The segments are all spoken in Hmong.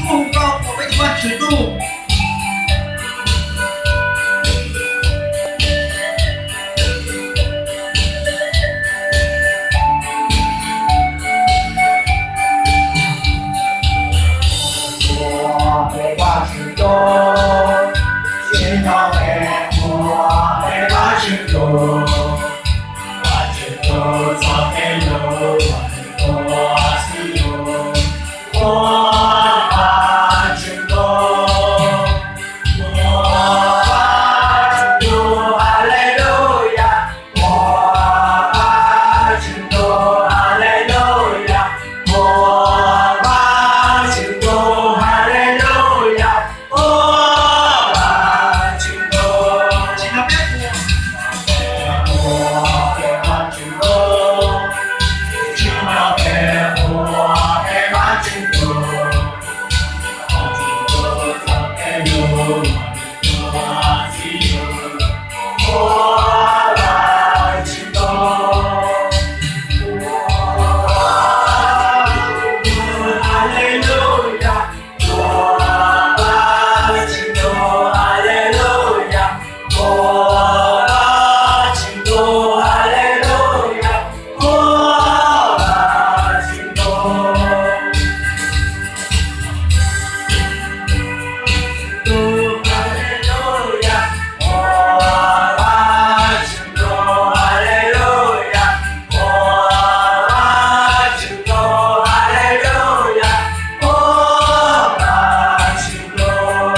Hu nkauj ua peb tus Vajtswv tub. Ua peb Vajtswv tub, tsim nyog peb ua peb Vajtswv tub. Vajtswv tub txoj kev hlub, Vajtswv tub txoj kev hlub. Ua Vajtswv tub, ua Vajtswv tub, Haleluyas. Ua Vajtswv tub, Haleluyas. Ua Vajtswv tub, Haleluyas. Ua Vajtswv tub. Tsim nyog peb ua, ua peb Vajtswv tub. Tsim nyog peb ua peb Vajtswv tub. Vajtswv tub txoj kev hlub, Vajtswv tub txoj kev hlub. Ua Vajtswv tub, ua Vajtswv tub, Haleluyas. Ua Vajtswv tub, Haleluyas. Ua Vajtswv tub, Haleluyas. Ua Vajtswv tub. Tub, Haleluyas. Ua Vajtswv tub, Haleluyas. Ua Vajtswv tub, Haleluyas. Ua Vajtswv tub.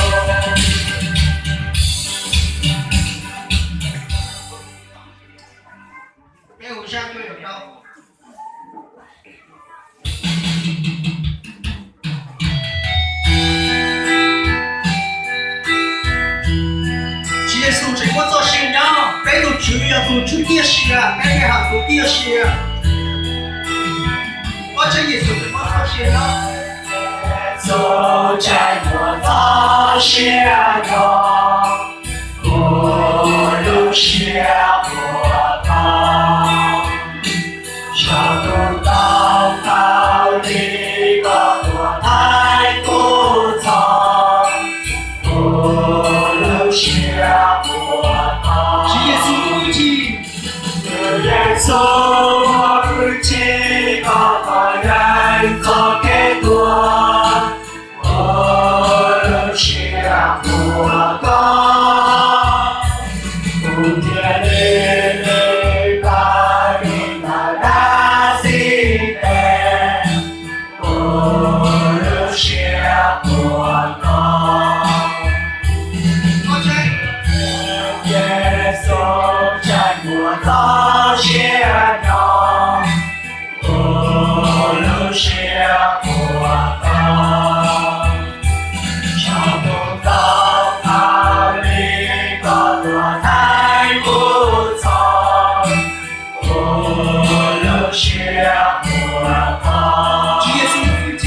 Peb hu zaj cuaj caum rau. Tswv Yexus tseem muaj txoj sia nyob. Peb tus Tswv yog tus Tswv ciaj sia, peb thiaj hawm tus ciaj sia. Vajtswv Yexus tseem muaj txoj sia nyob. Yexus tseem muaj txoj sia nyob. Kuv lub siab puas tau, saum tus ntoo khaub lig koj tuaj thaiv kuv txhoj. Kuv lub siab puas tau. Tswv Yexus muaj hwj chim. Tswv Yexus muaj hwj chim, koj pom yeej txoj kev tuag. Kuv lub siab puas tau, kuv thiaj li lig plaws li ntawm dab xib tes. Kuv lub siab puas tau. Yexus tseem muaj txoj sia nyob. Kuv lub siab puas tau, saum tus ntoo khaub lig koj tuaj thaiv kuv txhoj. Kuv lub siab puas tau. Tswv Yexus,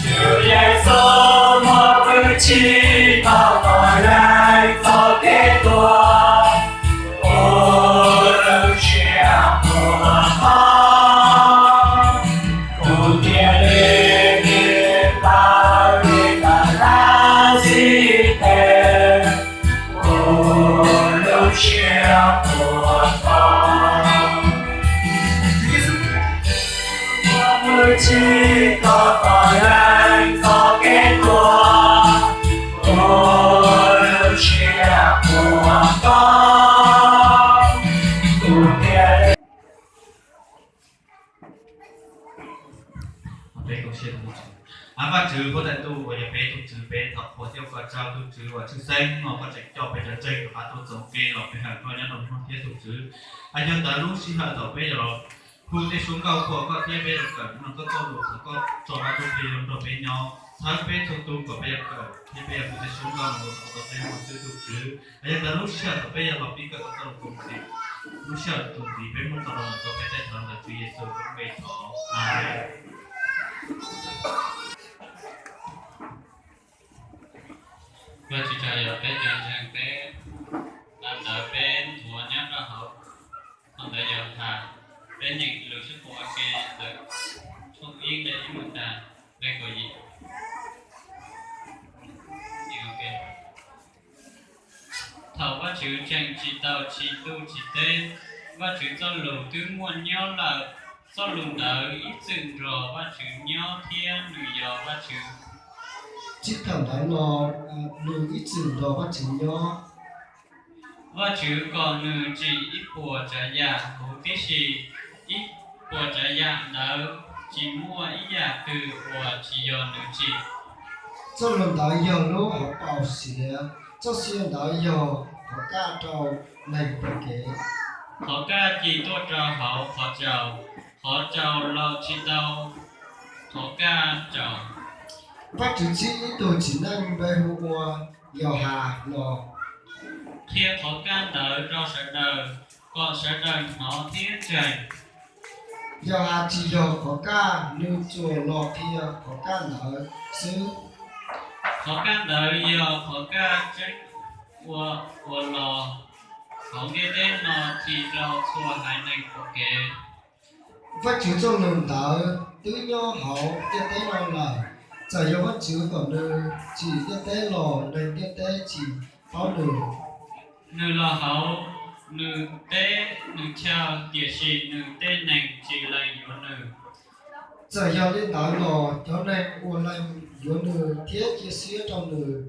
Tswv Yexus muaj hwj chim, koj pom yeej txoj kev tuag. Kuv lub siab puas tau, kuv thiaj li lig plaws li ntawm dab xib tes. Kuv lub siab puas tau. Muaj hwj chim, koj pom yeej txoj kev tuag. Kuv lub siab puas tau, kuv thiaj li Peb koob siab rau tus Tswv. Ab Vajtswv huab tais ntuj uas yog peb tus Tswv, peb thov qhuas thiab ua koj tsaug tus Tswv uas tshwj xeeb no koj tseem coj peb cov ntseeg rov qab tuaj txoos kev los peb hawm koj nyob rau hnub no thiab tus Tswv. Yog ntawd lub sij hawm thaum peb yuav los hu tej suab nkauj qhuas koj thiab peb yuav kawm hnub no koj txoj lus, thov koj tso Vaj Ntsuj Plig zoo nrog peb nyob, txhawb peb txhua tus kom peb yuav kawm thiab peb yuav hu tej suab nkauj no ua tau peb ua xwb tus Tswv. Yog ntawd lub sij hawm thaum peb yuav los pib kawm koj txoj lus, lub sij hawm tus ntxiv peb muab tso rau ntawm koj, peb thov ntawm Tswv Yexus lub npe thov, Amees. Vaj Tswv tsaug yog peb cov ntseeg peb, ntawm peb nthuav nyob rau hauv, qhov ntawd yog tham peb nyeem lus sib koom ua ke ntawm tshooj ib nqe ib mus tag nqe kaum yim. Vajtswv tseem tsis tau tsim ntuj tsim teb, Vajtswv txoj lus twb muaj nyob lawm. Txoj lus ntawd ib txwm nrog Vajtswv nyob thiab nws yog Vajtswv. Txij thaum ntawd los nws ib txwm nrog Vajtswv nyob. Vajtswv kom nws tsim ib puas tsav yam huv tib si, ib puas tsav yam ntawd tsis muaj ib yam twg uas tsis yog nws tsim. Txoj lus ntawd yog lub hauv paus xiav, txoj sia ntawd yog qhov kaj rau neeg pom kev. Qhov kaj ci tuaj rau hauv qhov tsaus, qhov tsaus laus tsis tau qhov kaj tsaus. Vajtswv txib ib tug txiv neej npe hu ua Yauhas los qhia qhov kaj ntawd rau sawv daws, kom sawv daws hnov thiab ntseeg. Yauhas tsis yog qhov kaj, nws tsuas los qhia qhov kaj ntawd xwb. Qhov kaj ntawd yog qhov kaj tseeb uas los hauv ntiaj teb no, tsim rau txhua haiv neeg pom kev. Vajtswv txoj lus ntawd twb nyob hauv ntiaj teb no lawm. Txawm yog Vajtswv kom nws tsim ntiaj teb los neeg ntiaj teb tsis paub nws. Nws los hauv nws teb nws chaw, tiam sis nws tej neeg tsis lees yuav nws. Txawm yog li ntawd los cov neeg uas lees yuav nws thiab cia siab rau nws,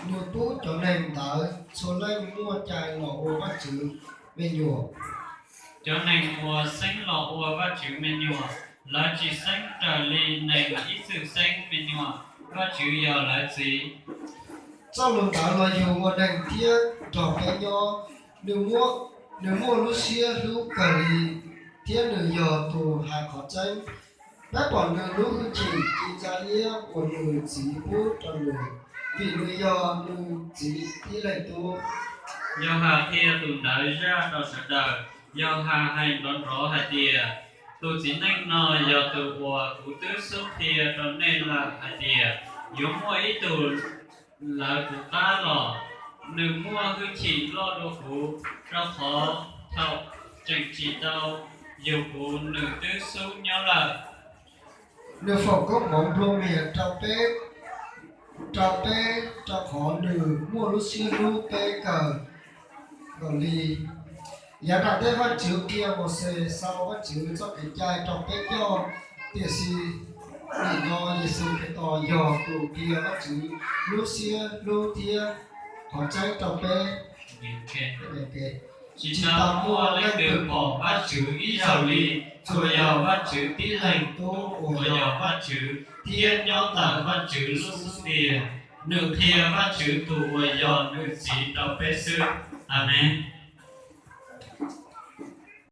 nws pub cov neeg ntawd txhua leej muaj cai los ua Vajtswv me nyuam. Cov neeg uas xeeb los ua Vajtswv me nyuam, lawv tsis xeeb raws li neeg ib txwm xeeb me nyuam, Vajtswv yog lawv txiv. Txoj lus ntawd los yug ua neeg thiab nrog peb nyob. Nws muaj lub siab hlub kawg li, thiab nws yog tus hais qhov tseeb. Peb pom nws lub hwj chim ci ntsa iab uas nws txiv pub rau nws, vim nws yog nws txiv tib leeg tub. Yauhas qhia tus ntawd zaj rau sawv daws. Yauhas hais nrov nrov hais tias, tus txiv neej no yog tus uas kuv twb xub qhia rau nej lawm hais tias yuav muaj ib tug lawv kuv qab los. Nws muaj hwj chim loj dua kuv, rau qhov thaum tseem tsis tau yug kuv nws twb xub nyob lawm. Nws foom koob hmoov nplua mias rau peb, rau peb rau qhov nws muaj lub siab hlub peb kawg nkaus li. Yav nram ntej Vajtswv qhia Mauxes sau Vajtswv txoj kev cai rau peb coj, tiam sis nim no Yexus Khetos yog tus qhia Vajtswv lub siab hlub thiab qhov tseeb rau peb. Tsis tau muaj leej twg pom Vajtswv ib zaug li, tsuas yog Vajtswv tib leeg tub uas yog Vajtswv thiab nyob ntawm Vajtswv lub xub ntiag. Nws qhia Vajtswv tus uas yog nws txiv rau peb xwb. Amees.